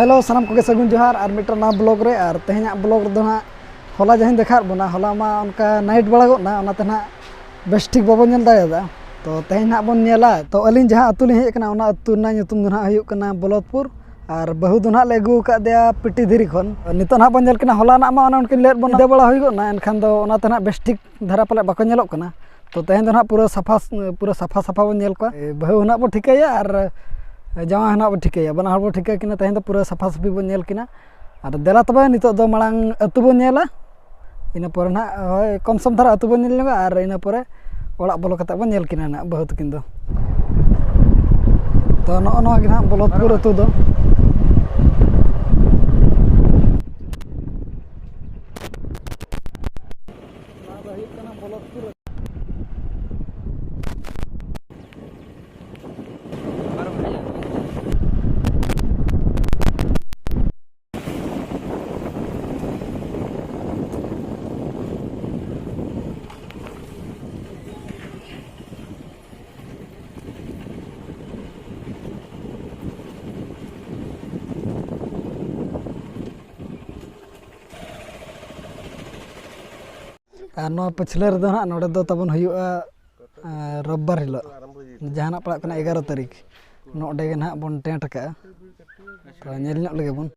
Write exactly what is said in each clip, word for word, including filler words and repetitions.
Hello, ᱥᱟᱱᱟᱢ ᱠᱚᱜᱮ ᱥᱟᱹᱜᱩᱱ ᱡᱚᱦᱟᱨ ᱟᱨ ᱢᱤᱫᱴᱟᱝ ᱱᱟᱣᱟ ᱵᱞᱚᱜ ᱨᱮ᱾ ᱟᱨ ᱛᱮᱦᱮᱧᱟᱜ ᱵᱞᱚᱜ ᱨᱮᱫᱚ ᱦᱟᱸᱜ ᱦᱚᱞᱟ ᱡᱟᱦᱟᱸᱧ ᱫᱮᱠᱷᱟᱣᱟᱫ ᱵᱚᱱᱟ, ᱦᱚᱞᱟ ᱢᱟ ᱚᱱᱠᱟ ᱱᱟᱭᱤᱴ ᱵᱟᱲᱟ ᱜᱚᱫ ᱱᱟ, ᱚᱱᱟᱛᱮ ᱦᱟᱸᱜ ᱵᱮᱥ ᱴᱷᱤᱠ ᱵᱟᱵᱚᱱ ᱧᱮᱞ ᱫᱟᱲᱮᱭᱟᱫᱟ᱾ ᱛᱚ ᱛᱮᱦᱮᱧ ᱦᱟᱸᱜ ᱵᱚᱱ ᱧᱮᱞᱟ᱾ ᱛᱚ ᱟᱹᱞᱤᱧ ᱡᱟᱦᱟᱸ ᱟᱹᱛᱩ ᱞᱤᱧ ᱦᱮᱡ ᱟᱠᱟᱱᱟ, ᱚᱱᱟ ᱟᱹᱛᱩ ᱨᱮᱱᱟᱜ ᱧᱩᱛᱩᱢ ᱫᱚ ᱦᱟᱸᱜ ᱦᱩᱭᱩᱜ ᱠᱟᱱᱟ ᱵᱚᱞᱚᱫᱯᱩᱨ᱾ ᱟᱨ ᱵᱟᱹᱦᱩ ᱫᱚ ᱦᱟᱸᱜ ᱞᱮ ᱟᱹᱜᱩ ᱟᱠᱟᱫᱮᱭᱟ ᱯᱤᱴᱤ ᱫᱷᱤᱨᱤ ᱠᱷᱚᱱ᱾ ᱱᱤᱛᱚᱜ ᱦᱟᱸᱜ ᱵᱚᱱ ᱧᱮᱞ ᱠᱤᱱᱟ, ᱦᱚᱞᱟᱱᱟᱜ ᱢᱟ ᱚᱱᱮ ᱚᱱᱠᱟᱧ ᱞᱟᱹᱭᱟᱫ ᱵᱚᱱᱟ, ᱧᱤᱫᱟᱹ ᱵᱮᱲᱟ ᱦᱩᱭ ᱜᱚᱫ ᱱᱟ, ᱮᱱᱠᱷᱟᱱ ᱫᱚ ᱚᱱᱟᱛᱮ ᱦᱟᱸᱜ ᱵᱮᱥ ᱴᱷᱤᱠ ᱫᱷᱟᱨᱟ ᱯᱟᱞᱮ ᱵᱟᱠᱚ ᱧᱮᱞᱚᱜ ᱠᱟᱱᱟ᱾ ᱛᱚ ᱛᱮᱦᱮᱧ ᱫᱚ ᱱᱟᱦᱟᱜ ᱯᱩᱨᱟᱹ ᱥᱟᱯᱷᱟ, ᱯᱩᱨᱟᱹ ᱥᱟᱯᱷᱟ ᱥᱟᱯᱷᱟ ᱵᱚᱱ ᱧᱮᱞ ᱠᱚᱣᱟ᱾ ᱮ, ᱵᱟᱹᱦᱩ ᱦᱚᱸ ᱱᱟᱦᱟᱜ ᱵᱚ ᱴᱷᱤᱠᱟᱹᱭᱟ ᱟᱨ ᱡᱟᱶᱟᱭ ᱦᱚᱸ ᱱᱟᱦᱟᱜ ᱵᱚ ᱴᱷᱤᱠᱟᱹᱭᱟ, ᱵᱟᱱᱟ ᱦᱚᱲ ᱵᱚ ᱴᱷᱤᱠᱟᱹ ᱠᱤᱱᱟ᱾ ᱛᱮᱦᱮᱧ ᱫᱚ ᱯᱩᱨᱟᱹ ᱥᱟᱯᱷᱟ ᱥᱟᱹᱯᱷᱤ ᱵᱚᱱ ᱧᱮᱞ ᱠᱤᱱᱟ᱾ ᱟᱨ ᱫᱮᱞᱟ ᱛᱚᱵᱮ ᱱᱤᱛᱚᱜ ᱫᱚ ᱢᱟᱲᱟᱝ ᱟᱹᱛᱩ ᱵᱚᱱ ᱧᱮᱞᱟ, ᱤᱱᱟᱹ ᱯᱚᱨᱮ ᱱᱟᱦᱟᱜ ᱦᱳᱭ ᱠᱚᱢ ᱥᱚᱢ ᱫᱷᱟᱨᱟ ᱟᱹᱛᱩ ᱵᱚᱱ ᱧᱮᱞ ᱧᱚᱜᱟ ᱟᱨ ᱤᱱᱟᱹ ᱯᱚᱨᱮ ᱚᱲᱟᱜ ᱵᱚᱞᱚ ᱠᱟᱛᱮ ᱵᱚᱱ ᱧᱮᱞ ᱠᱤᱱᱟ ᱱᱟᱦᱟᱜ ᱵᱟᱹᱦᱩ ᱛᱟᱹᱠᱤᱱ ᱫᱚ᱾ ᱛᱚ ᱱᱚᱜᱼᱚ ᱱᱚᱣᱟ ᱜᱮ ᱱᱟᱦᱟᱜ ᱵᱚᱞᱚᱫᱯᱩᱨ ᱟᱹᱛᱩ ᱫᱚ᱾ ᱱᱚᱣᱟ ᱫᱚ ᱦᱩᱭᱩᱜ ᱠᱟᱱᱟ ᱵᱚᱞᱚᱫᱯᱩᱨ᱾ ᱟᱨ ᱱᱚᱣᱟ ᱯᱟᱹᱪᱷᱞᱟᱹ ᱨᱮᱫᱚ ᱦᱟᱸᱜ ᱱᱚᱰᱮ ᱫᱚ ᱛᱟᱵᱚᱱ ᱦᱩᱭᱩᱜᱼᱟ, ᱮᱸ, ᱨᱳᱵᱵᱟᱨ ᱦᱤᱞᱳᱜ, ᱡᱟᱦᱟᱸ ᱱᱟᱜ ᱯᱟᱲᱟᱜ ᱠᱟᱱᱟ ᱮᱜᱟᱨᱚ ᱛᱟᱹᱨᱤᱠᱷ᱾ ᱱᱚᱰᱮ ᱜᱮ ᱱᱟᱦᱟᱜ ᱵᱚᱱ ᱴᱮᱱᱴ ᱟᱠᱟᱜᱼᱟ᱾ ᱛᱚ ᱧᱮᱞ ᱧᱚᱜ ᱞᱮᱜᱮ ᱵᱚᱱ᱾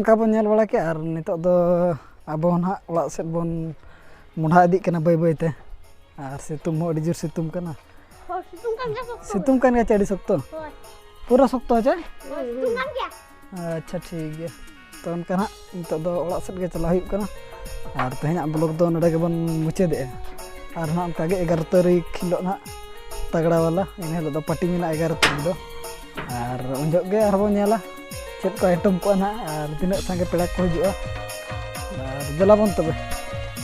ᱚᱱᱠᱟ ᱵᱚᱱ ᱧᱮᱞ ᱵᱟᱲᱟ ᱠᱮᱫᱼᱟ, ᱟᱨ ᱱᱤᱛᱚᱜ ᱫᱚ ᱟᱵᱚ ᱱᱟᱦᱟᱜ ᱚᱲᱟᱜ ᱥᱮᱫ ᱵᱚᱱ ᱢᱚᱰᱷᱟ ᱤᱫᱤᱜ ᱠᱟᱱᱟ ᱵᱟᱹᱭ ᱵᱟᱹᱭ ᱛᱮ᱾ ᱟᱨ ᱥᱤᱛᱩᱝ ᱦᱚᱸ ᱟᱹᱰᱤ ᱡᱳᱨ ᱥᱤᱛᱩᱝ ᱠᱟᱱᱟ᱾ ᱦᱳᱭ, ᱥᱤᱛᱩᱝ ᱠᱟᱱ ᱜᱮᱭᱟ ᱥᱚᱠᱛᱚ᱾ ᱥᱤᱛᱩᱝ ᱠᱟᱱ ᱜᱮᱭᱟ ᱪᱮ ᱟᱹᱰᱤ ᱥᱚᱠᱛᱚ? ᱦᱳᱭ, ᱯᱩᱨᱟᱹ ᱥᱚᱠᱛᱚ ᱦᱮᱸ ᱪᱮ? ᱦᱳᱭ, ᱥᱤᱛᱩᱝ ᱠᱟᱱ ᱜᱮᱭᱟ᱾ ᱟᱪᱪᱷᱟ, ᱴᱷᱤᱠ ᱜᱮᱭᱟ᱾ ᱛᱚ ᱚᱱᱠᱟ ᱱᱟᱦᱟᱜ ᱱᱤᱛᱚᱜ ᱫᱚ ᱚᱲᱟᱜ ᱥᱮᱫ ᱜᱮ ᱪᱟᱞᱟᱣ ᱦᱩᱭᱩᱜ ᱠᱟᱱᱟ᱾ ᱟᱨ ᱛᱮᱦᱮᱧᱟᱜ ᱵᱞᱚᱜ ᱫᱚ ᱱᱚᱰᱮ ᱜᱮᱵᱚᱱ ᱢᱩᱪᱟᱹᱫᱮᱜᱼᱟ᱾ ᱟᱨ ᱱᱟᱦᱟᱜ ᱚᱱᱠᱟᱜᱮ ᱮᱜᱟᱨᱚ ᱛᱟᱹᱨᱤᱠᱷ ᱦᱤᱞᱳᱜ ᱱᱟᱦᱟᱜ ᱛᱟᱜᱽᱲᱟ ᱵᱟᱞᱟ, ᱤᱱᱟᱹ ᱦᱤᱞᱳᱜ ᱫᱚ ᱯᱟᱨᱴᱤ ᱢᱮᱱᱟᱜᱼᱟ ᱮᱜᱟᱨᱚ ᱛᱟᱹᱨᱤᱠᱷ ᱫᱚ᱾ ᱟᱨ ᱩᱱ ᱡᱚᱦᱚᱜ ᱜᱮ ᱟᱨᱦᱚᱸ ᱵᱚᱱ ᱧᱮᱞᱟ ᱪᱮᱫ ᱠᱚ ᱟᱭᱴᱮᱢ ᱠᱚᱜᱼᱟ ᱱᱟᱦᱟᱜ ᱟᱨ ᱛᱤᱱᱟᱹᱜ ᱥᱟᱸᱜᱮ ᱯᱮᱲᱟ ᱠᱚ ᱦᱤᱡᱩᱜᱼᱟ᱾ ᱟᱨ ᱫᱮᱞᱟ ᱵᱚᱱ ᱛᱚᱵᱮ,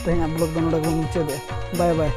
ᱛᱮᱦᱮᱧᱟᱜ ᱵᱞᱚᱜ ᱫᱚ ᱱᱚᱰᱮ ᱜᱮᱵᱚᱱ ᱢᱩᱪᱟᱹᱫᱮᱜᱼᱟ᱾ ᱵᱟᱭ ᱵᱟᱭ᱾